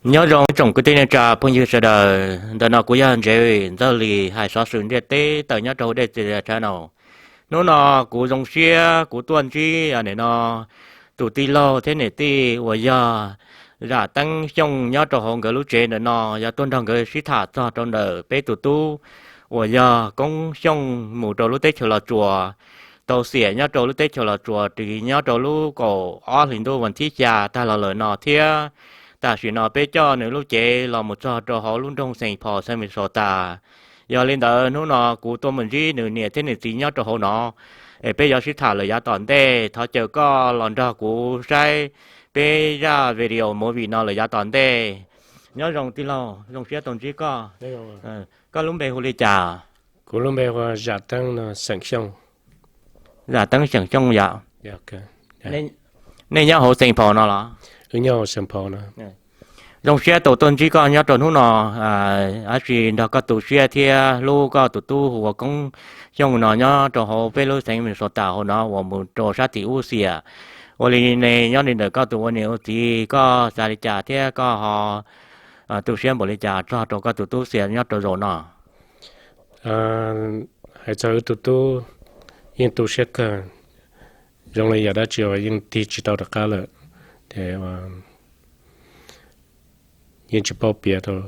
Nyob zoo tsoom kwv tij neej tsa phooj ywg sawv daws, ntawm no kuv yog Ntsev Ntxawg Lis hais xov xwm ntiaj teb tawm nyob rau hauv Dej Txias Channel. Hnub no kuv zoo siab kuv tuaj ntsib nim no tus tij laug thiab niam tij uas yog Zam Teeb Xyooj nyob rau hauv nkawd lub tsev ntawm no, yog tuaj nrog nkawd sib tham txog rau ntawm peb tus tub uas yog Koob Xyooj mus rau lub teb chaws Los Tsuas, tau xiam nyob rau lub teb chaws Los Tsuas ris nyob rau lub kaum ob hlis ntuj vas thib xya tag los lawm no thiab. Tam sim no peb coj nws lub cev los mus txog rau hauv lub nroog Saint Paul, xeev Minnesota. Yog li ntawd hnub no kuv tuaj mus ntsib nws niam thiab nws txiv nyob rau hauv no, es peb yuav sib tham lawm yav tom ntej. Thov caw koj los nrog kuv saib peb zaj video movie no lawm yav tom ntej. Nyob zoo tij laug, zoo siab tau ntsib koj. Koj lub npe hu li cas? Kuv lub npe hu Zam Teeb no, Xeem Xyooj. Zam Teeb Xeem Xyooj yom. Nej nyob hauv Saint Paul no los? Zoo siab tau tuaj ntsib koj nyob rau hnub no, tab sis nrog koj tu siab thiab hlub koj tus tub hu ua Koob Xyooj no nyob rau hauv peb lub xeev Minnesota hauv no uas mus rau sab tim ub xiam. Ua li ne nyob li ntawm koj tus ua niam ua txiv koj xav li cas thiab koj ho tu siab npaum li cas txog rau koj tus tub xiam nyob rau zaum no? Hais txog wb tus tub, yeej tu siab kawg, zoo li yam dab tsi uas yeej tig tsis tau rov qab lawm, ces yeej tsis paub piav rau,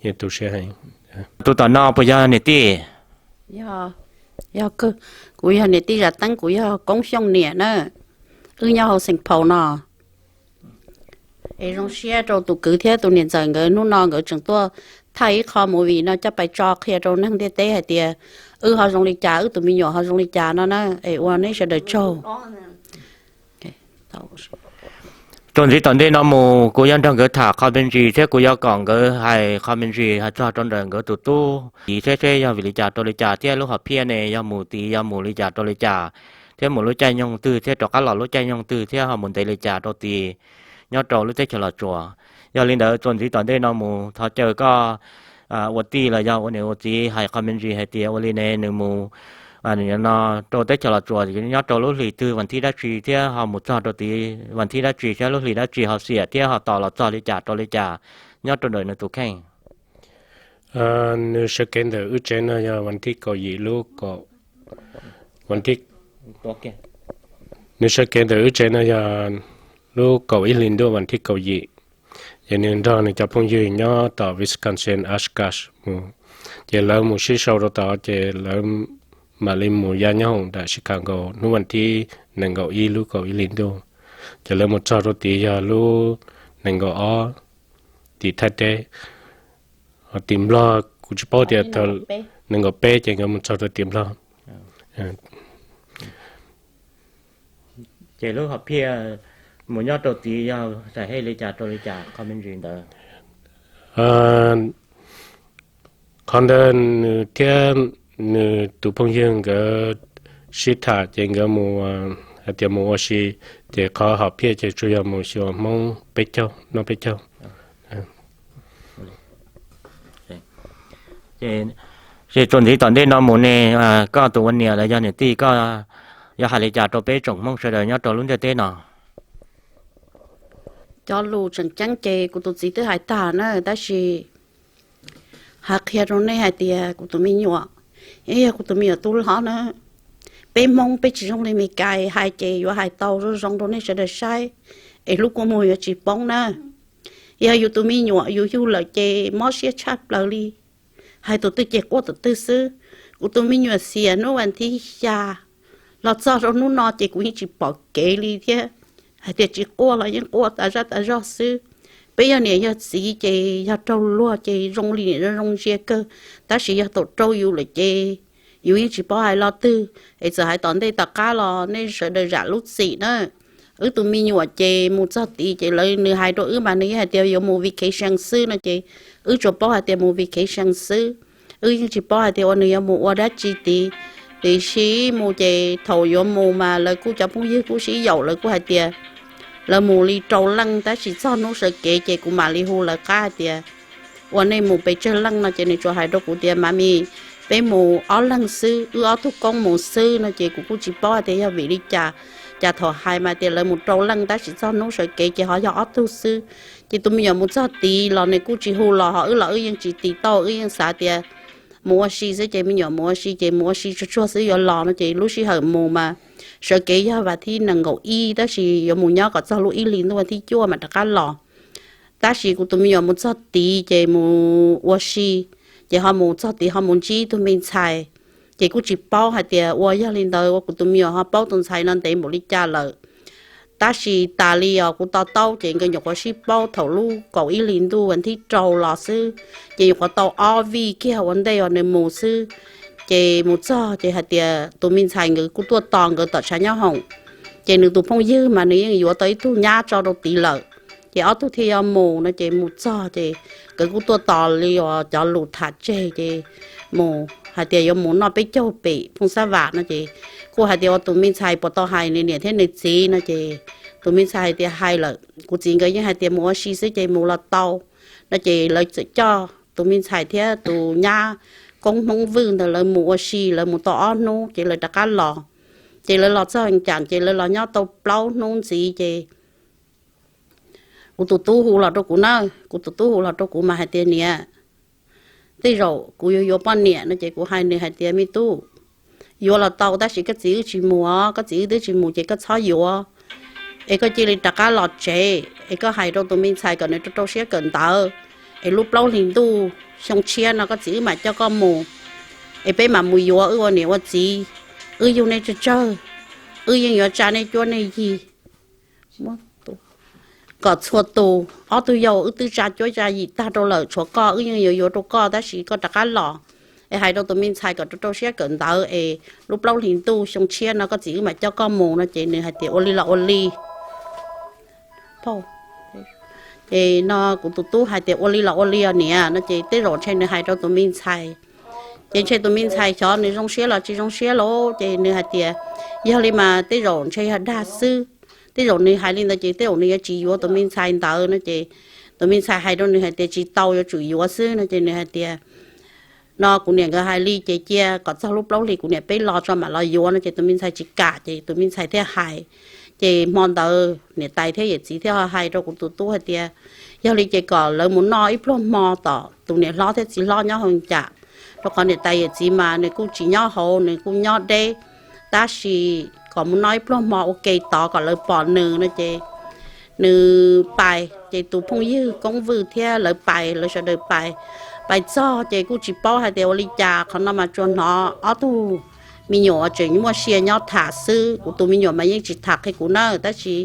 yeej tu siab heev. Tus tom no puas yog niam tij? Yog, kuv yog niam tij Zam Teeb, kuv yog Koob Xyooj niam na. Wb nyob hauv Saint Paul no. Es zoo siab rau tus kwv thiab tus niam ntxawm nkawd hnub no nkawd tseem tuaj thaij ib qho movie no coj pais tso qhia rau neeg ntiaj teb hais tias wb ho zoo li cas, wb tus me nyuam ho zoo li cas no na. Es ua neb sawv daws tsaug. Txuas ntxiv tom ntej no mus kuv yuav nrog nkawd tham qho me ntsis thiab kuv yuav kom nkawd hais qho me ntsis hais txog rau ntawm nkawd tus tub tid thiab seb yog vim li cas rau li cas thiab lub hom phiaj ne yog mus tid yog mus li cas rau li cas, thiab mus lub caij nyoog twg thiab rov qab los lub caij nyoog twg thiab ho mus ntev li cas rau tid nyob rau lub teb chaws Los Tsuas. Yog li ntawd txuas ntxiv tom ntej no mus thov caw koj ua tij los yog ua niam ua txiv hais qho me ntsis hais tias ua li ne nws mus no rau teb chaws Los Tsuas nyob rau lub hlis twg vas thib dab tsi thiab ho mus txog rau tid vas thib dab tsi thiab lub hlis dab tsi ho xiam thiab ho tos los txog li cas rau li cas nyob rau ntawm nws tus kheej. Nws sawv kev ntawm wb tsev no yog vas thib kaum yim lub, nws sawv kev ntawm wb tsev no yog lub kaum ib hlis ntuj vas thib kaum yim. Ces nws nrog nws cov phooj ywg nyob tom Wisconsin Oshkosh mus, ces lawv mus sib sau rau tod ces lawv mam li mus ya nyob hoom nram Chicago hnub vas thib nees nkaum ib lub kaum ib hlis ntuj. Ces lawv mus txog rau tid yog lub nees nkaum ob tim Thaib teb. Ho tim Nplog kuv tsis paub tias thaum nees nkaum peb ces nkawd mus txog rau tim Nplog. Ces lub hom phiaj mus nyob rau tid yog txawm hais li cas rau li cas qho me ntsis ntawd? Qhov ntawd nws thiab nws tus phooj ywg nkawd sib tham ces nkawd mus hais tias mus ua si, ces qhov hom phiaj ces tsuas yog mus xyuas Hmoob peb caug noj peb caug. Ces txuas ntxiv tom ntej no mus ne, koj tus ua niam los yog niam tij koj yuav hais li cas rau peb tsoom Hmoob sawv daws nyob rau lub ntiaj teb no? Cov lus tseem ceeb ces kuv tus txiv twb hais tag na, tab sis hais qhia rau nej hais tias kuv tus me nyuam, yog kuv tus me nyuam tub hlob na, peb Hmoob peb tsis zoo li Meskas hais ces yuav hais tau zoo zoo rau nej sawv daws saib, es hlub kua muag yuav tsis poob na. Yog yus tus me nyuam yus yug lawm ces mob siab tshaj plaws li, hais tus twg ces quaj tus twg xwb. Kuv tus me nyuam xiam hnub vas thib xya los txog rau hnub no ces kuv yeej tsis pom kev li thiab, hais tias tsis quaj los yeej quaj tas zaj tas zog xwb. Peb yog niam yog txiv ces yog raug luag ces zoo li niam zoo zoo ntsia kawg, tab sis yog thaum raug yus lawm ces yus yeej tsis paub hais lo twg. Es txawm hais tom ntej tom qab los nej sawv daws zam lub txim na. Wb tus me nyuam ces mus txog tid ces lawv nws hais rau wb mas nws yeej hais tias yuav mus vacation xwb no ces wb tsuas paub hais tias mus vacation xwb. Wb yeej tsis paub hais tias ua nws yuav mus ua dab tsi tid. Tiam sis mus ces thaum yuav mus mas lawv kuj cov phooj ywg kuj sib yaum, lawv kuj hais tias lawv mus li rau leej, tab sis txog hnub sawv kev ces kuv mam li hu lawv qab hais tias ua nej mus pes tsawg leej no ces nws tsuas hais rau kuv tias Mami, peb mus ob leeg xwb, wb ob tug koob mus xwb no ces kuv kuj tsis paub hais tias yog vim li cas. Cas thaum hais mas tias lawv mus rau leej tab sis txog hnub sawv kev ces ho yog ob tug xwb. Ces tus me nyuam mus txog tid los nws kuj tsis hu los ho wb los wb yeej tsis tiv tauj, wb yeej xav tias mus ua si xwb ces me nyuam mus ua si ces mus ua si tsuag tsuag xwb yuav los no ces lub sij hawm mus mas sawv kev yog vas thib nees nkaum ib tab sis yuav mus nyob kom txog lub ib hlis ntuj vas thib cuaj mas rov qab los. Tab sis kuv tus me nyuam mus txog tid ces mus ua si, ces ho mus txog tid ho mus ntsib tug me ntxhais, ces kuj tsis paub hais tias ua yog li ntawd ua kuv tus me nyuam ho paub tus ntxhais no ntev npaum li cas lawm. Tab sis tas li os kuv to taub ces nkawd nyuam qhuav sib paub thaum lub kaum ib hlis ntuj vas thib rau los xwb, ces nyuam qhuav tau ob vij kiag ua ntej uas nws mus xwb. Ces mus txog ces hais tias tus me ntxhais nkawd kuj tuaj tos nkawd tom tshav nyob hoom, ces nws tus phooj ywg mas nws yeej yuav tau ib tug nyab tso rau tid lawm, ces ob tug thiaj yuav mus no ces mus txog ces nkawd kuj tuaj tos li uas cov lus tham tseg ces mus hais tias yuav mus noj peb caug pem Phooj Xab Vam no ces kuj hais tias ua tus me ntxhais puas tau hais nws niam thiab nws txiv no ces tus me ntxhais hais tias hais lawm, kuv txiv nkawd yeej hais tias mus ua si xwb ces mus los tau no ces lawv txawm coj tus me ntxhais thiab tus nyab koob Hmoob Vwj ntawd lawv mus ua si, lawv mus tau ob hnub ces lawv rov qab los. Ces lawv los txog cas ces lawv los nyob tau plaub hnub ntxiv ces kuv tus tub hu los rau kuv na, kuv tus tub hu los rau kuv mas hais tias niam, tej zaum kuv yuav yuav poj niam no ces kuv hais nws hais tias me tub, yuav los tau tab sis koj txiv wb tsis mus os, koj txiv wb twb tsis mus ces koj txhob yuav, es koj cia li rov qab los tsev es koj hais rau tus me ntxhais kom nws rau rau siab kawm ntawv, es lub plaub hlis ntuj xyoo tshiab no koj txiv wb mam coj koj mus, es peb mam mus yuav wb ua niam ua txiv, wb yug nej tsawg tsawg, wb yeej yuav tsa nej cuab nej yig kom txhua tus. Ob tug yau wb twb tsa cuab tsa yig tag rau lawm, tshuav koj wb yeej yuav yuav rau koj tab sis koj rov qab los, es hais rau tus me ntxhais kom rau rau siab kawm ntawv es lub plaub hlis ntuj xyoo tshiab no koj txiv wb mam coj koj mus no ces nws hais tias ua li los ua li. Ces no kuv tus tub hais tias ua li los ua li os niam no ces tej zaum ntshe nws hais rau tus me ntxhais, ces ntshe tus me ntxhais xyov nws zoo siab los tsis zoo siab los ces nws hais tias yog li mas tej zaum ntshe yog dag xwb, tej zaum nws hais li ntawd ces tej zaum nws yuav tsis yuav tus me ntxhais ntawd no ces tus me ntxhais hais rau nws hais tias tsis tau, yuav tsum yuav xwb no ces nws hais tias no kuv niam nkawd hais li ces cia kom txog lub plaub hlis kuv niam peb los tso mam los yuav no ces tus me ntxhais tsis kam ces tus me ntxhais thiaj hais. Ces hmo ntawd niam tais thiab yawm txiv thiaj hais rau kuv tus tub hais tias yog li ces kom lawv mus noj ib pluag hmo tom tus niam hlob thiab txiv hlob nyob hauv cas, rau qhov niam tais yawm txiv mas nws kuj tsis nyob hauv, nws kuj nyob deb, tab sis kom mus noj ib pluag hmo ua ke tod kom lawv pom nws no ces nws pais ces tus phooj ywg Koob Vwj thiab lawv pais, lawv sawv daws pais. Pais txog ces kuj tsis paub hais tias ua li cas, qhov no mas tsuas hnov ob tug me nyuam uas tseem muaj sia nyob tham xwb, kuv tus me nyuam mas yeej tsis tham qhia kuv na, tab sis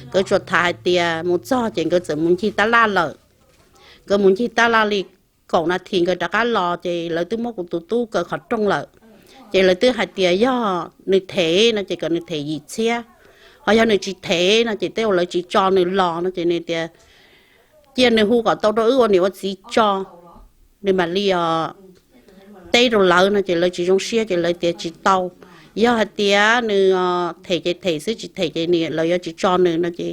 nkawd tsuas tham hais tias mus txog ces nkawd txawm mus ncig tab laj lawm. Nkawd mus ncig tab laj li kaum nas this nkawd rov qab los ces lawv twb muab kuv tus tub kaw qhov rooj lawm. Ces lawv twb hais tias yog nws them no ces kom nws them yim txhiab, ho yog nws tsis them no ces tej zaum lawv tsis tso nws los no ces nws tias cia nws hu kom tau rau wb ua niam ua txiv tso, nws mam li os teb rau lawv no ces lawv tsis zoo siab ces lawv tias tsis tau. Yog hais tias nws them ces them xwb, tsis them ces lawv yuav tsis tso nws no ces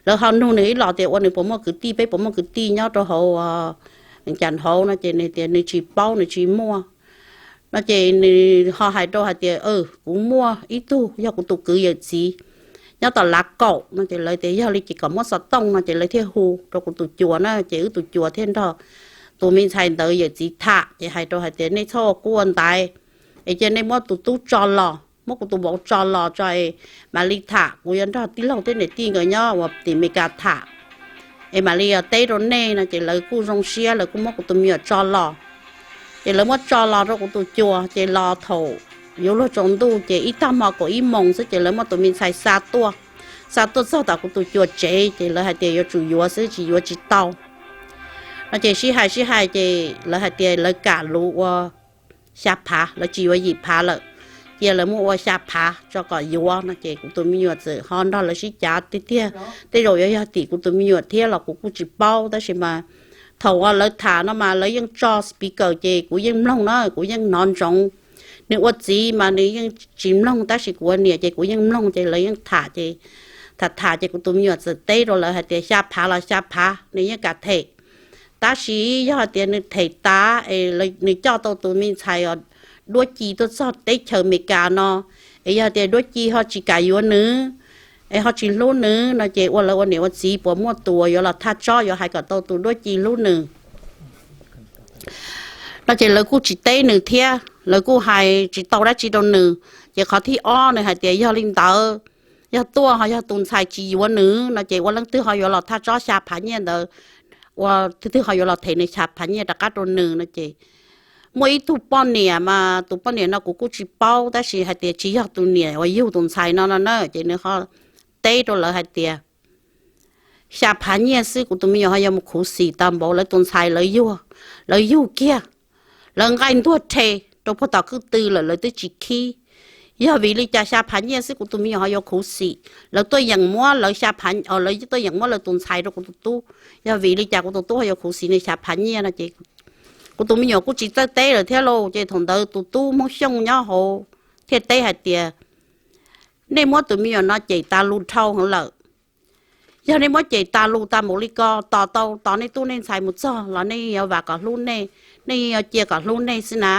lawv ho nug nws ib los tias ua nws puas muaj kwv tij, peb puas muaj kwv tij nyob rau hauv cas hauv no ces nws tias nws tsis paub, nws tsis muaj no ces nws ho hais rau hais tias kuv muaj ib tug yog kuv tus kwv yawm txiv nyob tom lav kaum no ces lawv tias yog li ces kom muab xov tooj no ces lawv thiaj hu rau kuv tus cuas na ces wb tus cuas thiaj nrog tus me ntxhais ntawd yawm txiv tham ces hais rau hais tias nej txhob ua kub ua ntaiv, es cia nej muab tus tub tso los, muab kuv tus vauv tso los tso es mam li tham, kuv yuav nrog tij laug thiab niam tij nkawd nyob uas tim Meskas tham, es mam li teb rau nej no ces lawv kuj zoo siab, lawv kuj muab kuv tus me nyuam tso los. Ces lawv muab tso los rau kuv tus cuas ces los thaum yuav luag tsaus ntuj ces ib tag hmo kaum ib moos xwb ces lawv muab tus me ntxhais xa tuaj. Xa tuaj txog tom kuv tus cuas tsev ces lawv hais tias yuav tsum yuav xwb, tsis yuav tsis tau no ces sib hais sib hais ces lawv hais tias lawv kam luv ua xya phav, lawv tsis yuav yim phav lawm, cia lawv muab ua xya phav tso kom yuav no ces kuv tus me nyuam txawm ho nrog lawv sib cav tiag tiag. Tej zaum yuav yog tim kuv tus me nyuam thiab los kuv kuj tsis paub, tab sis mas thaum uas lawv tham no mas lawv yeej tso speaker ces kuv yeej mloog na, kuv yeej hnov ntsoov. Nws ua txiv mas nws yeej tsis mloog, tab sis kuv ua niam ces kuv yeej mloog ces lawv yeej tham ces tham tham ces kuv tus me nyuam txawm teb rau lawv hais tias xya phav los xya phav, nws yeej kam them. Tab sis yog hais tias nws them tas es nws coj tau tus me ntxhais os duab ci tuaj txog teb chaws Amelikas no, es yog tias duab ci ho tsis kam yuav nws, es ho tsis hlub nws no ces ua lawv ua niam ua txiv puas muaj tus uas yuav los thaj tsob yuav hais kom tau tus duab ci hlub nws no ces lawv kuj tsis teb nws thiab lawv kuj hais tsis tau dab tsi rau nws. Ces qhov thib ob nws hais tias yog li ntawd, yog tuaj ho yog tus ntxhais tsis yuav nws no ces ua leej twg ho yuav los thaj tsob xya phav nyiaj ntawd, ua leej twg ho yuav los them nws xya phav nyiaj rov qab rau nws no ces muaj ib tug poj niam mas tus poj niam no kuv kuj tsis paub tab sis hais tias tsis yog tus niam uas yug tus ntxhais no no na ces nws ho teb rau lawv hais tias xya phav nyiaj xwb kuv tus me nyuam ho yuav mus khuv xim tag npaum lawv tus ntxhais lawv yug, lawv yug kiag, lawv nqaij ntuag rhe rau puag tom kwj tw lawm lawv twb tsis khib. Yog vim li cas xya phav nyiaj xwb kuv tus me nyuam ho yuav khuv xim? Lawv tuaj yeem muab lawv xya phav, lawv tuaj yeem muab lawv tus ntxhais rau kuv tus tub, yog vim li cas kuv tus tub ho yuav khuv xim nws xya phav nyiaj no ces kuv tus me nyuam kuj tsis txawj teb lawm thiab lauj. Ces thaum ntawd tus tub Hmoob Xyooj nyob hauv thiaj teb hais tias nej muab tus me nyuam no cem tas lus dhau heev lawm. Yog nej muab cem tas lus tas npaum li ko, tos tau tos nej tub nej ntxhais mus txog los nej yuav vam kom hlub nej, nej yuav cia kom hlub nej xwb na.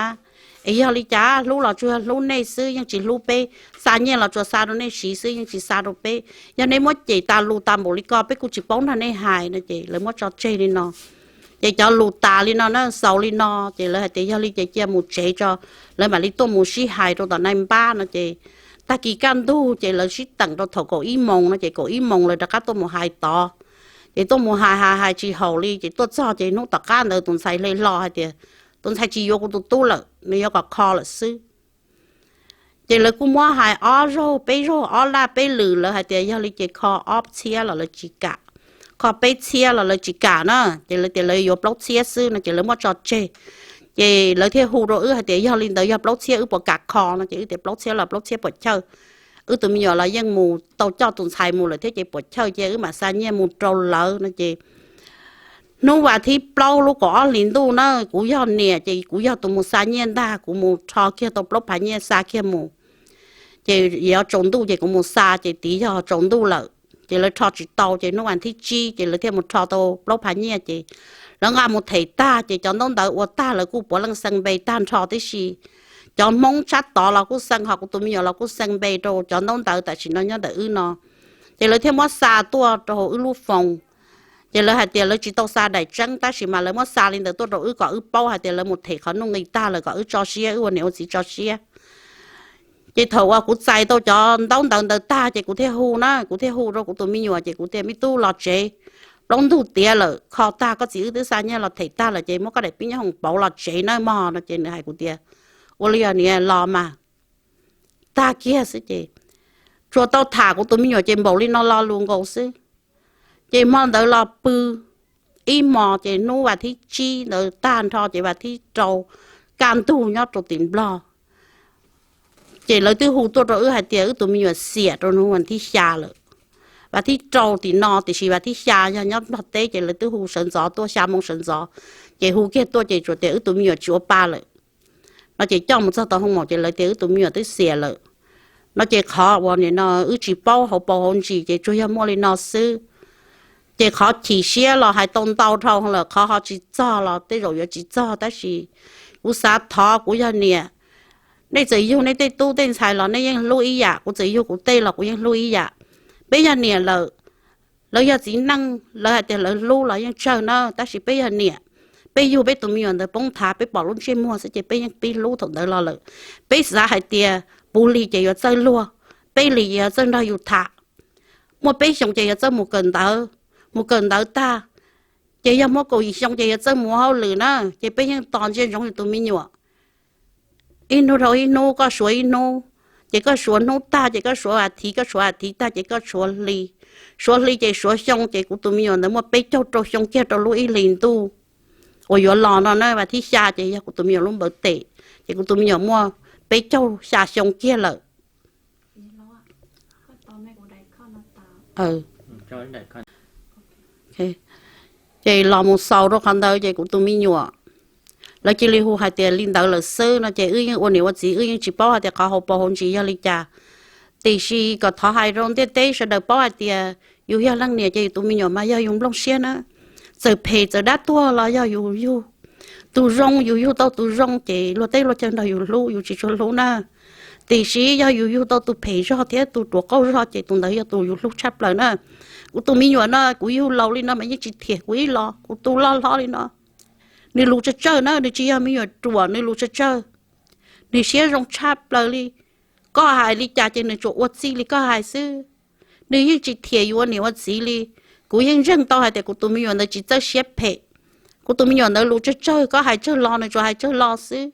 Es yog li cas hlub los tsuas yog hlub nej xwb yeej tsis hlub peb, xa nyiaj los tsuas xa rau nej siv xwb yeej tsis xa rau peb. Yog nej muab cem tas lus tas npaum li ko peb kuj tsis paub nrog nej hais no ces lawv muab tso tseg li no. Ces cov lus tas li no na xaus li no ces lawv hais tias yog li ces cia mus tsev tso, lawv mam li tuaj mus sib hais rau tom nai npab no ces tag kis kaj ntug ces lawv sib teem rau thaum kaum ib moos no ces kaum ib moos lawv rov qab tuaj mus hais tod. Ces tuaj mus hais hais hais tsis haum li ces tuaj txog ces hnub tom qab ntawd tus ntxhais hle hlo hais tias tus ntxhais tsis yuav kuv tus tub lawm, nws yuav kom kho lawm xwb. Ces lawv kuj muab hais ob zaug peb zaug ob laj peb lwm, lawv hais tias yog li ces kho ob txhiab los lawv tsis kam, kho peb txhiab los lawv tsis kam na. Ces lawv tias lawv yuav plaub txhiab xwb no ces lawv muab tso tseg. Ces lawv thiaj hu rau wb hais tias yog li ntawd yog plaub txhiab wb puas kam kho no ces wb tias plaub txhiab los plaub txhiab puas chawj, wb tus me nyuam los yeej mus tau coj tus ntxhais mus lawm thiab ces puas chawj ces wb mam xa nyiaj mus rau lawv no ces hnub vas thib plaub lub kaum ob hlis ntuj na kuv yog niam ces kuv yog tus mus xa nyiaj ntag, kuv mus rho kiag tau plaub phav nyiaj xa kiag mus. Ces yuav tsaus ntuj ces kuv mus xa ces tiv yog tsaus ntuj lawm ces lawv rho tsis tau ces hnub vas thib tsib ces lawv thiaj mus rho tau plaub phav nyiaj ces lawv nqa mus them tag ces cov ntaub ntawv ua tag lawv kuj puav leej xee npe tag nrho tib si. Cov Hmoob tshab tod los kuj xee, ho kuv tus me nyuam los kuj xee npe rau cov ntaub ntawv tam sim no nyob ntawm wb no. Ces lawv thiaj muab xa tuaj rau hauv wb lub foos. Ces lawv hais tias lawv tsis tau xa daim tseeb tab sis mas lawv muab xa li ntawd tuaj rau wb kom wb paub hais tias lawv mus them qhov nuj nqi tag lawm kom wb tso siab, wb ua niam ua txiv tso siab. Ces thaum uas kuv txais tau cov ntaub ntawv ntawd tag ces kuv thiaj hu na, kuv thiaj hu rau kuv tus me nyuam ces kuv tias me tub los tsev, plaub ntug tiav lawm, kho tag koj txiv wb twb xa nyiaj los them tag lawm ces muab koj daim pib nyob hoos pauv los tsev nawb mog no ces nws hais kuv tias ua li os niam los mas. Tag kiag xwb ces tsuas tau tham kuv tus me nyuam ces npaum li no lo lus nkaus xwb. Ces hmo ntawd los pw ib hmos ces hnub vas thib tsib ntawd tag nrho ces vas thib rau kaj ntug nyob rau tim Nplog ces lawv twb hu tuaj rau wb hais tias wb tus me nyuam xiam rau hnub vas thib xya lawm. Vas thib rau tim no tiam sis vas thib xya yog nyob Nplog teb ces lawv twb hu sawv ntxov tuaj xya moo sawv ntxov, ces hu kiag tuaj ces tsuas tias wb tus me nyuam tsis ua pa lawm no ces coj mus txog tau hoo maum ces lawv tias wb tus me nyuam twb xiam lawm no ces qhov uas nim no wb tsis paub hauv paus hauv ntsis ces tsuas yog muaj li no xwb. Ces qhov chim siab los hais tau ntau dhau lawm, qhov ho tsis txog los tej zaum yuav tsis txog tab sis kuv xav thov kuv yog niam, nej txawm yug nej tej tub tej ntxhais los nej yeej hlub ib yam, kuv txawm yug kuv tej los kuv yeej hlub ib yam. Peb yog niam lawm, lawv yog txiv neej lawv hais tias lawv hlub los yeej tsawg na tab sis peb yog niam, peb yug peb tus me nyuam ntawd poob thav peb pom lub ntsej muag xwb ces peb yeej pib hlub thaum ntawd los lawm. Peb xav hais tias puv hlis ces yuav txawj luag, peb hlis ces yuav txawj nrog yus tham, muaj peb xyoo ces yuav txawj mus kawm ntawv, mus kawm ntawv tag ces yog muaj kaum yim xyoo ces yuav txawj mus ua hauj lwm na. Ces peb yeej tos ntsia ntsoov yus tus me nyuam ib hnub dhau ib hnub, koj suav ib hnub ces koj suav hnub tag ces koj suav as thiv, koj suav as thiv tag ces koj suav hli, suav hli ces suav xyoo ces kuv tus me nyuam ntawd muaj peb caug rau xyoo kiag rau lub ib hlis ntuj uas yuav los no na, vas thib xya ces yog kuv tus me nyuam lub npawv tes ces kuv tus me nyuam muaj peb caug xya xyoo kiag lawm. Ces los mus xaus rau qhov ntawd ces kuv tus me nyuam, lawv cia li hu hais tias li ntawd lawm xwb no ces wb yeej ua niam ua txiv wb yeej tsis paub hais tias qhov hauv paus hauv ntsis yog li cas. Tiam sis kom thov hais rau ntiaj teb sawv daws paub hais tias yus yog leej niam ces yus tus me nyuam mas yog yus nplooj siab na. Txawm phem txawm dab tuag los yog yus yug tus zoo, yus yug tau tus zoo ces luag teb luag chaw nrog yus hlub, yus tsis tshua hlub na. Tiam sis yog yus yug tau tus phem zog thiab tus ruam qauj zog ces tus ntawd yog tus yus hlub tshaj plaws na. Kuv tus me nyuam no kuv yug laus li no mas yeej tsis thiam kuv ib los, kuv tu loj hlob li no. Nws lus tsawg tsawg na, nws tsis yog me nyuam ruam, nws lus tsawg tsawg. Nws siab zoo tshaj plaws li. Koj hais li cas ces nws tsuas ua txij li koj hais xwb. Nws yeej tsis thiam yus ua niam ua txiv li. Kuv yeej ntseeg tau hais tias kuv tus me nyuam ntawd tsis txawj siab phem. Kuv tus me nyuam ntawd lus tsawg tsawg, koj hais tsawg los nws tsuas hais tsawg los xwb.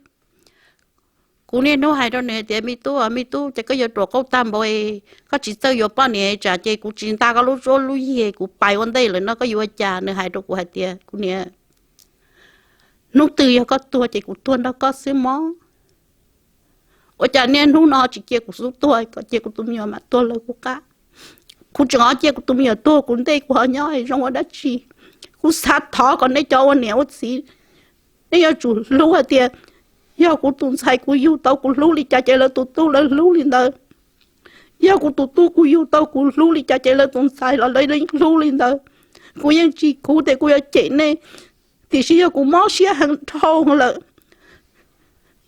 Kuv niaj hnub hais rau nws tias, me tub, me tub, ces koj yuav ruam qauj tag npaum, koj tsis txawj yuav poj niam tsam ces kuv tsis nta koj lub suab lub yig, kuv pais ua ntej lawm no koj yuav ua cas? Nws hais rau kuv hais tias, kuv niam, hnub twg yog koj tuag ces kuv tuag nrog koj xwb mog. Ua cas niaj hnub no tsis cia kuv xub tuag, kom cia kuv tus me nyuam mam tuag lawv kuv qab? Kuv tseem cia kuv tus me nyuam tuag kuv ntej kuv ho nyob zoo ua dab tsi? Kuv xav thov kom nej cov ua niam ua txiv, nej yuav tsum hlub hais tias, yog kuv tus ntxhais kuv yug tau kuv hlub li cas ces lawv tus tub lawv hlub li ntawd. Yog kuv tus tub kuv yug tau kuv hlub li cas ces lawv tus ntxhais los lawv yeej hlub li ntawd. Kuv yeej tsis khuv tias kuv yuav cem nej, tiam sis yog kuv mob siab heev dhau lawm.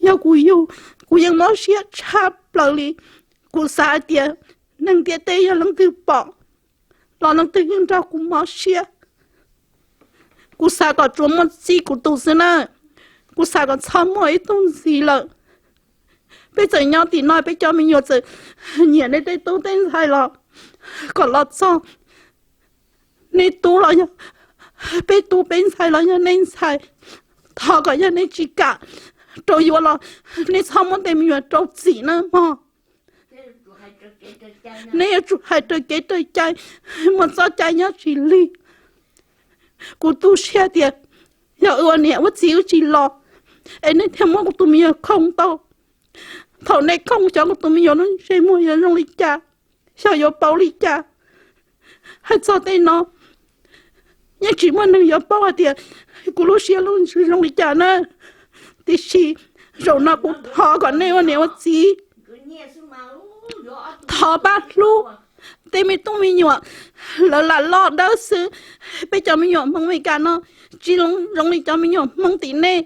Yog kuv yug, kuv yeej mob siab tshaj plaws li. Kuv xav hais tias neeg ntiaj teb yog leej twg pom los leej twg yeej nrog kuv mob siab. Kuv xav kom tsuas muaj txij kuv tus xwb na. Kuv xav kom txhob muaj ib tug ntxiv lawm. Peb txawm nyob tim no peb cov me nyuam txawm nyiam nej tej tub tej ntxhais los kom los txog nej tub los yog peb tub, peb ntxhais los yog nej ntxhais, thov kom yog nej tsis kam rau yuav los nej txhob muab tej me nyuam rau txim na mog. Nej yuav tsum hais raws kev raws cai, muaj txoj cai nyob tsis lig. Kuv tu siab tias yog ua niam ua txiv wb tsis los es nej thiaj muab kuv tus me nyuam khooj tau. Thaum nej khooj xyov kuv tus me nyuam lub ntsej muag yuav zoo li cas, xyov yuav paub li cas. Hais txog tej no yeej tsis muaj neeg yuav paub hais tias kuv lub siab lub ntsws zoo li cas na. Tiam sis zaum no kuv thov kom nej ua niam ua txiv thov pab hlub tej me tub me nyuam, lawv lam loj dawb xwb. Peb cov me nyuam Hmoob Meskas no tsis zoo li cov me nyuam Hmoob tim nej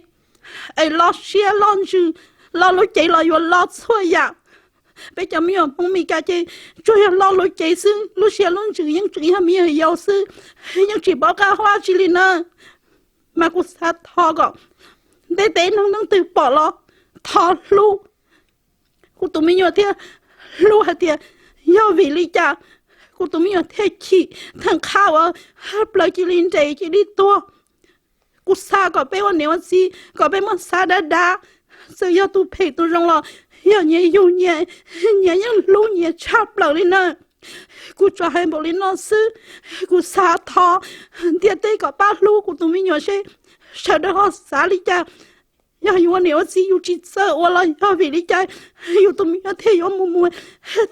es loj siab loj ntsws, loj lub cev los yuav loj txhua yam. Peb cov me nyuam Hmoob Meskas ces tsuas yog loj lub cev xwb, lub siab lub ntsws yeej tseem yog me nyuam yaus xwb, yeej tsis paub qab hau dab tsi li na. Mas kuv xav thov kom ntiaj teb neeg leej twg pom los thov hlub kuv tus me nyuam thiab hlub hais tias yog vim li cas kuv tus me nyuam thiaj chim theej qhab ua plaws cia li nres cia li tuag. Kuv xav kom peb ua niam ua txiv kom peb muab xav dav dav, txawm yog tus phem tus zoo los yog nyias yug nyias, nyias yeej hlub nyias tshaj plaws li na. Kuv tsuas hais npaum li no xwb. Kuv xav thov ntiaj teb kom pab hlub kuv tus me nyuam seb sawv daws ho xav li cas. Yog yus ua niam ua txiv yus tsis txawj ua los yog vim li cas yus tus me nyuam thiaj yuav mus mus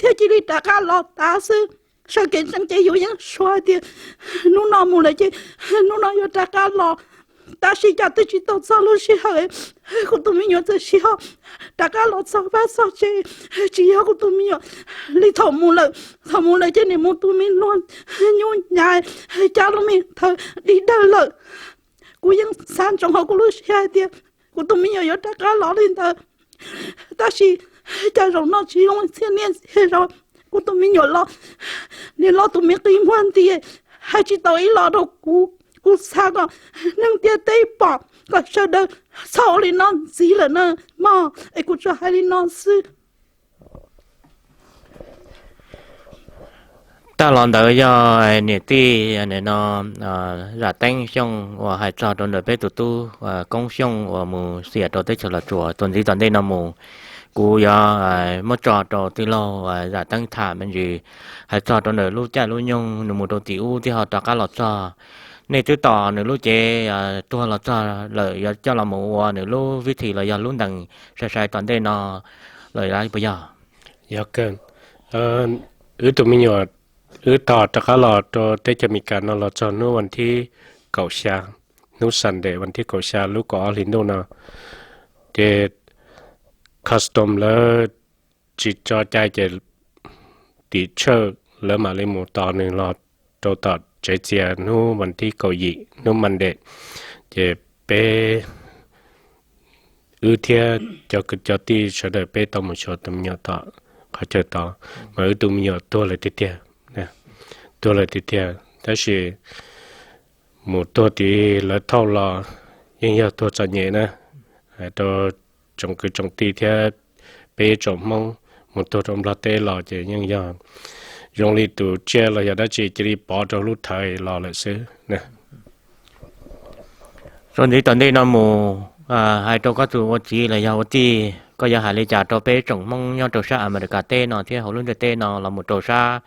thiaj cia li rov qab los tav xwb. Sawv kev tseem ces yus yeej suav hais tias hnub no mus lawm ces hnub no yuav rov qab los, tab sis cas twb tsis tau txog lub sij hawm kuv tus me nyuam txawm sib ho rov qab los txog vaj txog tsev. Tsis yog kuv tus me nyuam li thaum mus lawm, thaum mus lawm ces nim mus tus me luag nyuj nyav cab lub me thawv dig dawg lawm. Kuv yeej xav ntsoov hauv kuv lub siab hais tias kuv tus me nyuam yuav rov qab los li ntawd, tab sis cas zaum no tsis zoo txhiab niaj txhia zaus. Kuv tus me nyuam los, nim los tus me qi muag nti, hais tsis tau ib los rau kuv. Kuv xav kom neeg ntiaj teb pom kom sawv daws txhob ua li no ntxiv lawm na mog. Es kuv tsuas hais li no xwb. Tag los ntawd yog niam tij no, Zam Teeb Xyooj uas hais txog rau ntawm peb tus tub Koob Xyooj uas mus xiam rau teb chaws Los Tsuas. Txuas ntxiv tom ntej no mus, kuv yuav muab tso rau tij laug Zam Teeb tham me ntsis hais txog rau ntawm lub caij lub nyoog nws mus rau tim ub thiaj ho rov qab los txog. Nej twb tos nws lub cev tuag los txog lawm, yuav coj los mus ua nws lub vib thim los yog lub ntees sai sai tom ntej no lawm puas yog? Yog kawg. Wb tus me nyuam, wb tos rov qab los rau teb chaws Amelikas no los txog hnub vas thib kaum xya, hnub Sunday vas thib kaum xya lub kaum ob hlis ntuj no, ces custom lawv tsis tso cai ces tim tsawj lawv mam li mus tos nws los rau tom tsev txias hnub vas thib kaum yim, hnub Monday. Ces peb wb thiab cov kwv cov tij sawv daws peb tau mus xyuas tus me nyuam tom qhov chaw tod, mas wb tus me nyuam tuag lawm tiag tiag, tuag lawm tiag tiag. Tab sis mus tuag tim lawv thauj los yeej yog tuag txom nyem na, rau tsoom kwv tsoom tij thiab peb tsoom Hmoob mus tuag rau Nplog teb los ces yeej yog zoo li tus tsiaj los yog dab tsi cia li pov rau lub thawv los lawm xwb. Txuas ntxiv tom ntej no mus, hais rau koj tus ua txiv los yog ua tij, koj yuav hais li cas rau peb tsoom Hmoob nyob rau sab Amelikas teb no thiab hauv lub ntiaj teb no los mus rau sab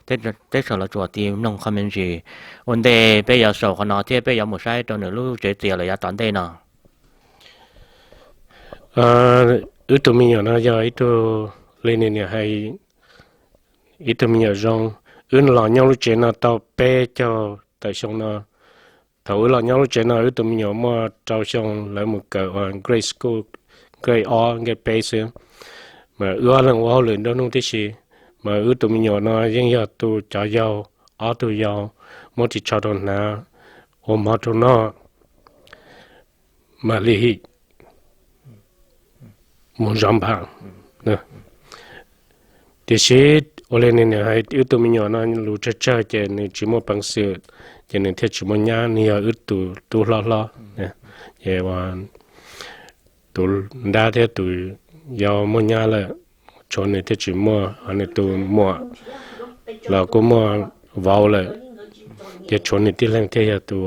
teb chaws Los Tsuas tiv mloog qhov me ntsis. Ua ntej peb yuav xaus qhov no thiab peb yuav mus saib rau nws lub tsev txias los yav tom ntej no. Wb tus me nyuam no yog ib tug, li nws niam hais, ib tug me nyuam zoo. Wb los nyob lub tsev no tau peb caug tawm xyoo no. Thaum wb los nyob lub tsev no wb tus me nyuam muaj rau xyoo, lawv mus kawm ua grade school, grade ob grade peb xwb, mas wb ob leeg ua hauj lwm nruab hnub tib si. Mas wb tus me nyuam no yeej yog tus cov yau, ob tug yau, muab ris tsho rau hnav, ua mov rau noj, mam li mus zov npam. Tiam sis ua li nws hais, wb tus me nyuam no lus tsawg tsawg ces nws tsis muaj peev xwm, ces nws thiaj tsis muaj nyab, nws yog wb tus tub hlob hlob. Ces tus nrab thiab tus yau muaj nyab lawm, tshuav nws thiaj tsis muaj, ho nws tus muam los kuj muaj vauv lawm, ces tshuav nws tib leeg thiaj yog tus,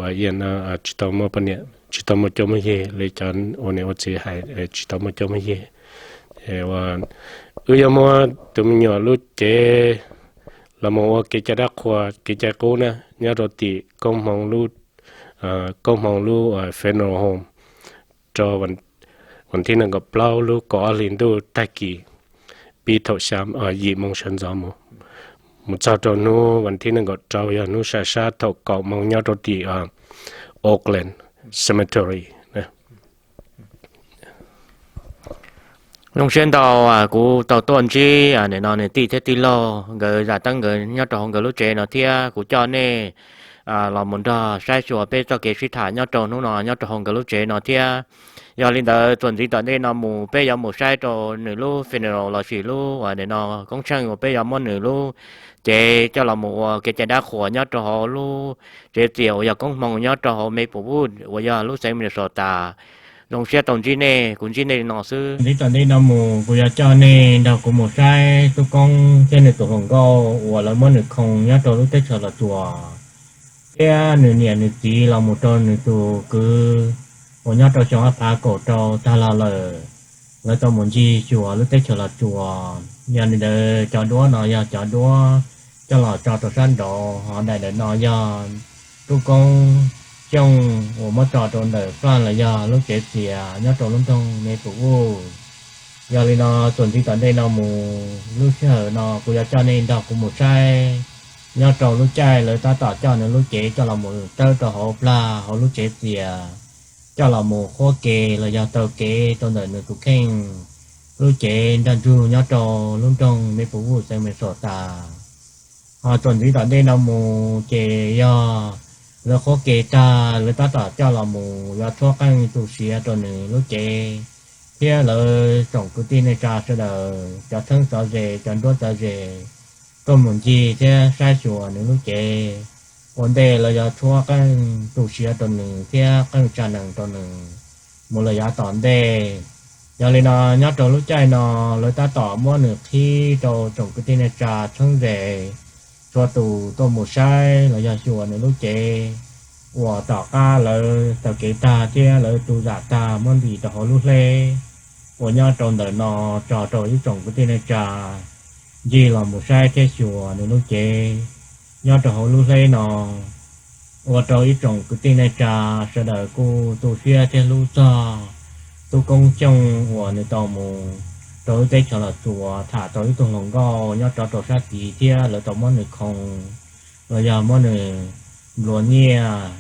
tsis tau muaj poj niam, tsis tau muaj cuab muaj yig li cov ua niam ua txiv hais, tsis tau muaj cuab muaj yig. Wb yuav muab tus me nyuam lub cev los mus ua kev cai dab qhuas kev cai qub na, nyob rau tim Koob Hmoo lub, Koob Hmoo lub funeral home rau vas thib nees nkaum plaub lub kaum ob hlis ntuj tag kis, pib thaum xya, yim moo sawv ntxov mus, mus txog rau hnub vas thib nees nkaum rau yog hnub sam sab thaum kaum moo nyob rau tim Oakland Cemetery. Zoo siab ntau, kuv tau tuaj ntsib nim no nws tij thiab tij laug nkawd zam teeb nkawd nyob rau hauv nkawd lub tsev no thiab kuv coj nej los mus nrog saib xyuas peb txoj kev sib tham nyob rau hnub no nyob rau hauv nkawd lub tsev no thiab. Yog li ntawd txuas ntxiv tom ntej no mus peb yuav mus saib rau nws lub funeral lossis lub nim no koob tsheej uas peb yuav muab nws lub cev coj los mus ua kev cai dab qhuas nyob rau hauv lub tsev txias uas yog Koob Hmoo nyob rau hauv Maplewood uas yog lub xeev Minnesota. Zoo siab tau ntsib nej, kuv ntsib nej li no xwb. Ntxiv tom ntej no mus kuv yuav coj nej nrog kuv mus saib tub koob thiab nws tus hluas nkauj uas lawv muab nws khoo nyob rau lub teb chaws Los Tsuas, thiab nws niam nws txiv los mus rau nws tus kwv uas nyob rau xyoo ob phav kaum rau tag los lawm, lawv tau mus ncig xyuas lub teb chaws Los Tsuas. Yog li ntawd cov duab no yog cov duab coj los tso rau sab nraud, ho daim ntawm no yog tub koob Xyooj uas muab tso rau ntawm faj los yog lub tsev txias nyob rau lub nroog Maplewood. Yog li no txuas ntxiv tom ntej no mus lub sij hawm no kuv yuav coj nej nrog kuv mus saib nyob rau lub caij lawv tab tom coj nws lub cev coj los mus tawb rau hauv plag hauv lub tsev txias, coj los mus qhuab ke los yog taw kev rau ntawm nws tus kheej lub cev nrog ntsug nyob rau lub nroog Maplewood xeev Minnesota. Ho txuas ntxiv tom ntej no mus ces yog lawv qhuab ke tag lawv tab tom coj los mus yuav tshuab qeej tu siav rau nws lub cev, thiab lawv tsoom kwv tij neej tsa sawv daws cov txheeb txov ze cov nruab txov ze tuaj mus ncig thiab saib xyuas nws lub cev ua ntej lawv yuav tshuab qeej tu siav rau nws thiab qeej tsa nees rau nws mus lawm yav tom ntej. Yog li no nyob rau lub caij no lawv tab tom muab nws qhib rau tsoom kwv tij neej tsa txheeb ze txhua tus tuaj mus saib los yog xyuas nws lub cev uas tom qab lawv taw kev tag thiab lawv tu zam tag muab ntim rau hauv lub hleb uas nyob rau ntawm no tso rau ib tsoom kwv tij neej tsa ncig los mus saib thiab xyuas nws lub cev nyob rau hauv lub hleb no, ua rau ib tsoom kwv tij neej tsa sawv daws kuj tu siab thiab hlub txog tub koob Xyooj uas nws tau mus rau lub teb chaws Los Tsuas tham tau ib tug hluas nkauj nyob rov rau sab tid thiab lawv tau muab nws khoo los yog muab nws nplua nyiaj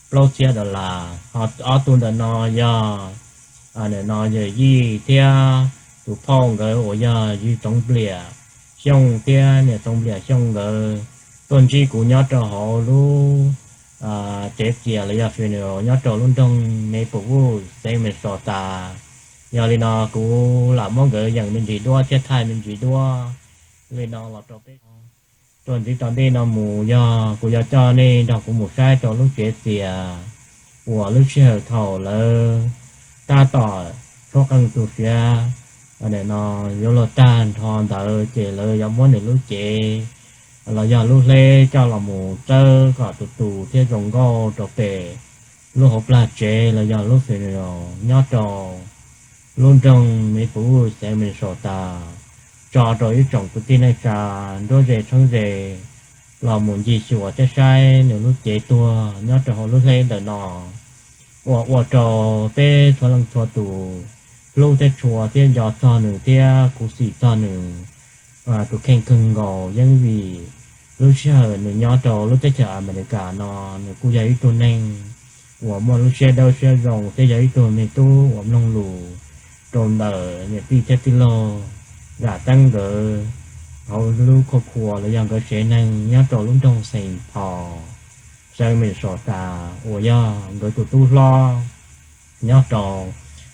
plaub txhiab dollar. Ho ob tug ntawm no yog nim no yawm yij thiab tus phauj nkawd uas yog Yawg Txoov Npliam Xyooj thiab Niam Txoov Npliam Xyooj nkawd tuaj ntsib kuv nyob rau hauv lub tsev txias los yog funeral nyob rau lub nroog Maplewood xeev Minnesota. Yog li no kuv lam muab nkawd yeem me ntsis duab thiab thaij me ntsis duab li no los rau peb. Rau ntxiv tom ntej no mus yog kuv yuav coj nej nrog kuv mus saib rau lub tsev txias uas lub sij hawm thaum lawv tab tom tshuab qeej tu siav no yuav luag tag nrho ntawd ces lawv yuav muab nws lub cev los yog lub hleb coj los mus tsawb kom tus tus thiab zoo nkauj rau pem lub hauv plag tsev los yog lub xi nyob rau lub nroog Maple Woods xeev Minnesota tso rau ib tsoom kwv tij neej tsa nruab ze tshoob ze los mus ncig xyuas thiab saib nws lub cev tuag nyob rau hauv lub hleb ntawm no uas ua rau peb txhua leej txhua tus hlub thiab tshua thiab nco txog nws thiab khuv xim txog nws tus kheej kawg nkaus yeej vim lub sij hawm nws nyob rau lub teb chaws Amelikas no nws kuj yog ib tug neeg uas muaj lub siab dawb siab zoo thiab yog ib tug me tub uas mloog lus rau ntawm niam tij thiab tij laug Zam Teeb nkawd hauv lub khuaj khua los yog nkawd tsev neeg nyob rau lub nroog Saint Paul xeev Minnesota uas yog nkawd tus tub hlob nyob rau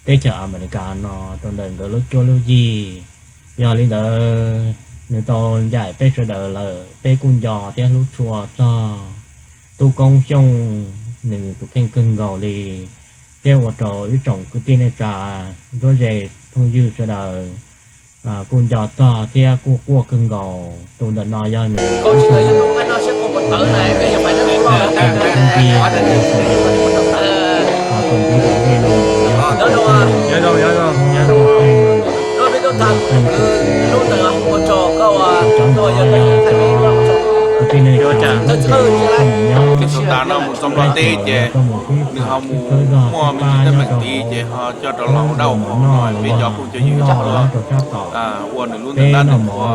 teb chaws Amelikas no rau ntawm nkawd lub cuab lub yig. Yog li ntawd nws tau ncaim peb sawv daws lawm, peb kuj nco thiab hlub tshua txog tub Koob Xyooj nws tus kheej kawg nkaus li, thiab ua rau ib tsoom kwv tij neej tsa nruab ze phooj ywg sawv daws kuj nco txog thiab kuj quaj kawg nkaus. Tus ntawm no yog nws Tus tas no mus txog Nplog teb ces nws ho mus muaj me ntsis teeb meem tid ces ho coj rov los ua dab ua qhua no peb cov phooj cov ywg ua nws lub ntees dab ntees qhua.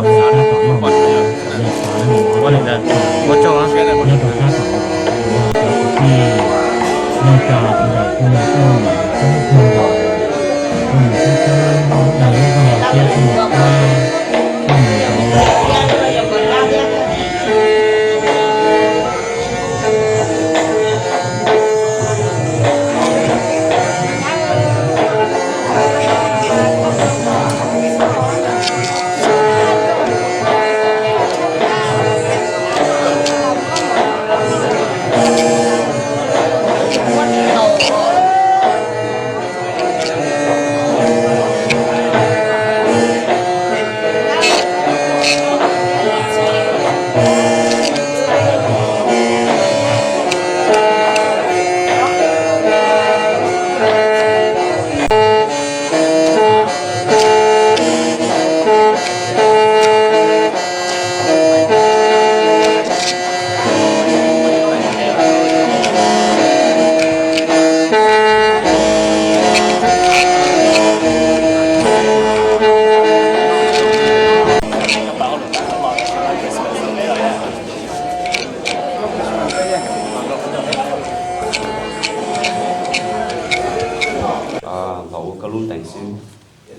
Los ua koj lub ntees xwb,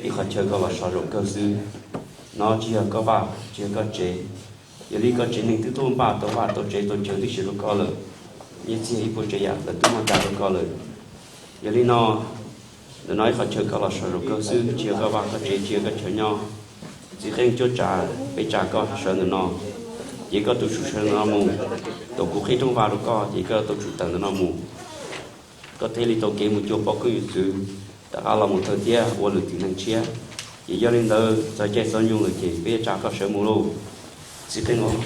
ib qhov chaw koj los so zaum kawg xwb. No tsis yog koj vaj, tsis yog koj tsev. Yog li koj tsev neeg twb tuaj npaj tau vaj tau tsev tau chaw tib si rau koj lawm, nyiaj txiag ib puas tsav yam lawv twb muab tsa rau koj lawm. Yog li no, ntawm no ib qhov chaw koj los so zaum kawg xwb, tsis yog koj vaj koj tsev, tsis yog koj chaw nyob. Txiv Qeej cuab tsav peb tsa koj sawv ntawm no, ces koj tus tsum sawv ntawm no mus. Thaum kuv qhib rooj vag rau koj ces koj tus tsum tawm ntawm no mus. Koj thiaj li tau kev mus cuag poj koob yawm txwv, rov qab los mus thawj thiab ua lwm tus neeg tshiab. Ces yog li ntawd txog caij txog nyoog lawm ces peb yuav tsa koj sawv mus lauj. Txiv Qeej os.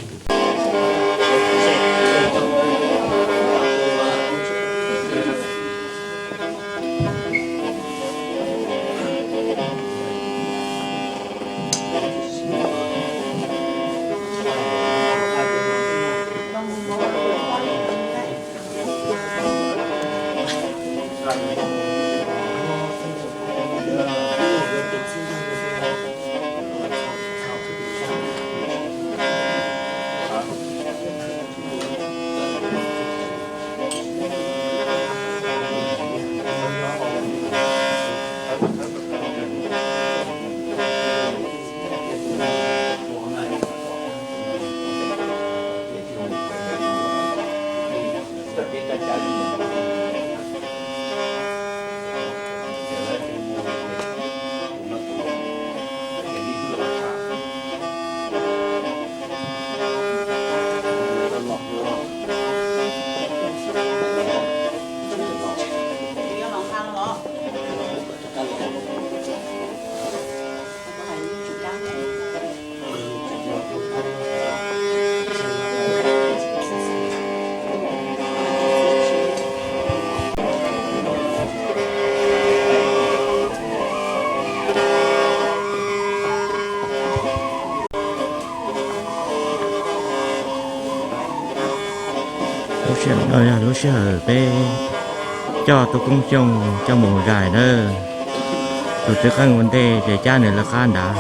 Sij hawm peb coj tub Koob Xyooj coj mus zais nawb. Tus tswv qeej ua ntej ces cab nws lawv qab nrad.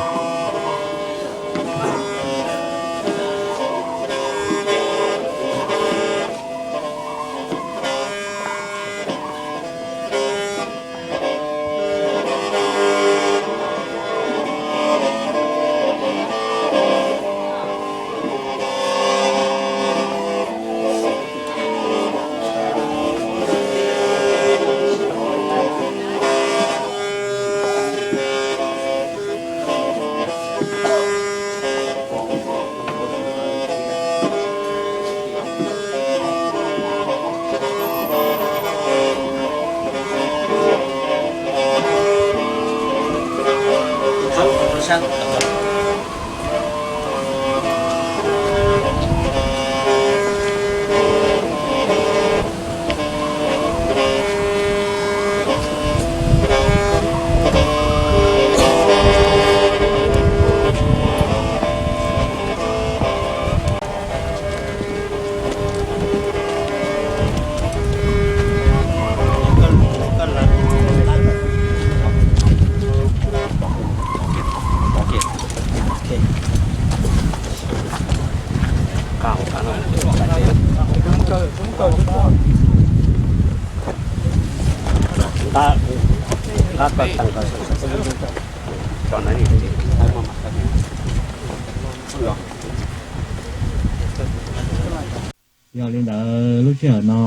Yog li ntawd lub sij hawm no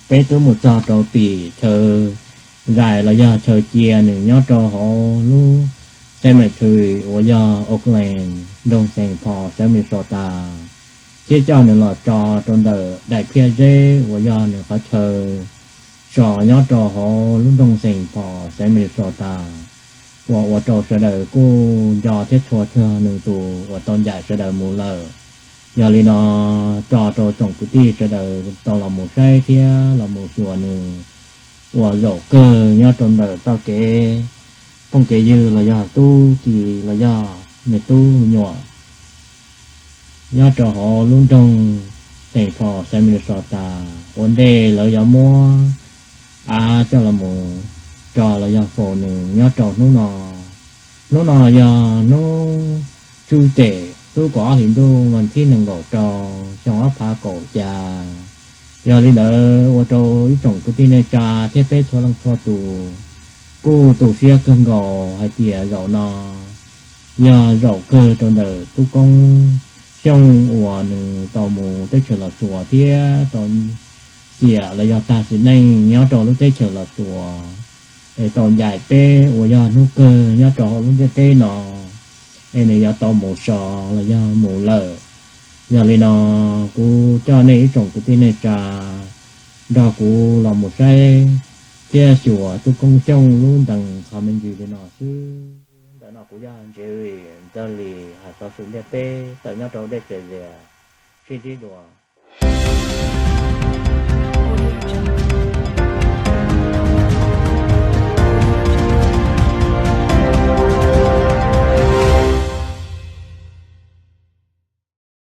peb twb mus txog rau tim chaw zais los yog chaw cia nws nyob rau hauv lub cemetery uas yog Oakland, nroog Saint Paul, xeev Minnesota, thiab coj nws los tso rau ntawm daim phiaj zeb uas yog nws qhov chaw so nyob rau hauv lub nroog Saint Paul, xeev Minnesota, uas ua rau sawv daws kuj nco thiab tshua txog nws tus uas tau ncaim sawv daws mus lawm. Yog li no tso rau tsoom kwv tij sawv daws tau los mus saib thiab los mus xyuas nws uas zaum kawg nyob rau ntawm txoj kev phooj kev ywg los yog tub ki los yog me tub me nyuam nyob rau hauv lub nroog Saint Paul, xeev Minnesota, ua ntej lawv yuav muab av coj los mus tso los yog faus nws nyob rau hnub no. Hnub no yog hnub tswv tes lub kaum ob hlis ntuj vas thib nees nkaum rau xyoo ob phav kaum xya. Yog li ntawd ua rau ib tsoom kwv tij neej tsa thiab peb txhua leej txhua tus kuj tu siab kawg nkaus hais tias zaum no yog zaum kawg rau ntawm tub Koob Xyooj uas nws tau mus teb chaws Los Tsuas thiab tau xiam los yog tag sim neej nyob rau lub teb chaws Los Tsuas, es tau ncaim peb uas yog hnub kawg nyob rau hauv lub ntiaj teb no, es nws yuav tau mus so los yog mus lawm. Yog li no kuv coj nej ib tsoom kwv tij neej tsa nrog kuv los mus saib thiab xyuas tub Koob Xyooj lub ntees qhov me ntsis li no xwb. Ntawm no kuv yog Jerry Ntxawg Lis hais xov xwm ntiaj teb tawm nyob rau dej Txas Lias, sib ntsib dua.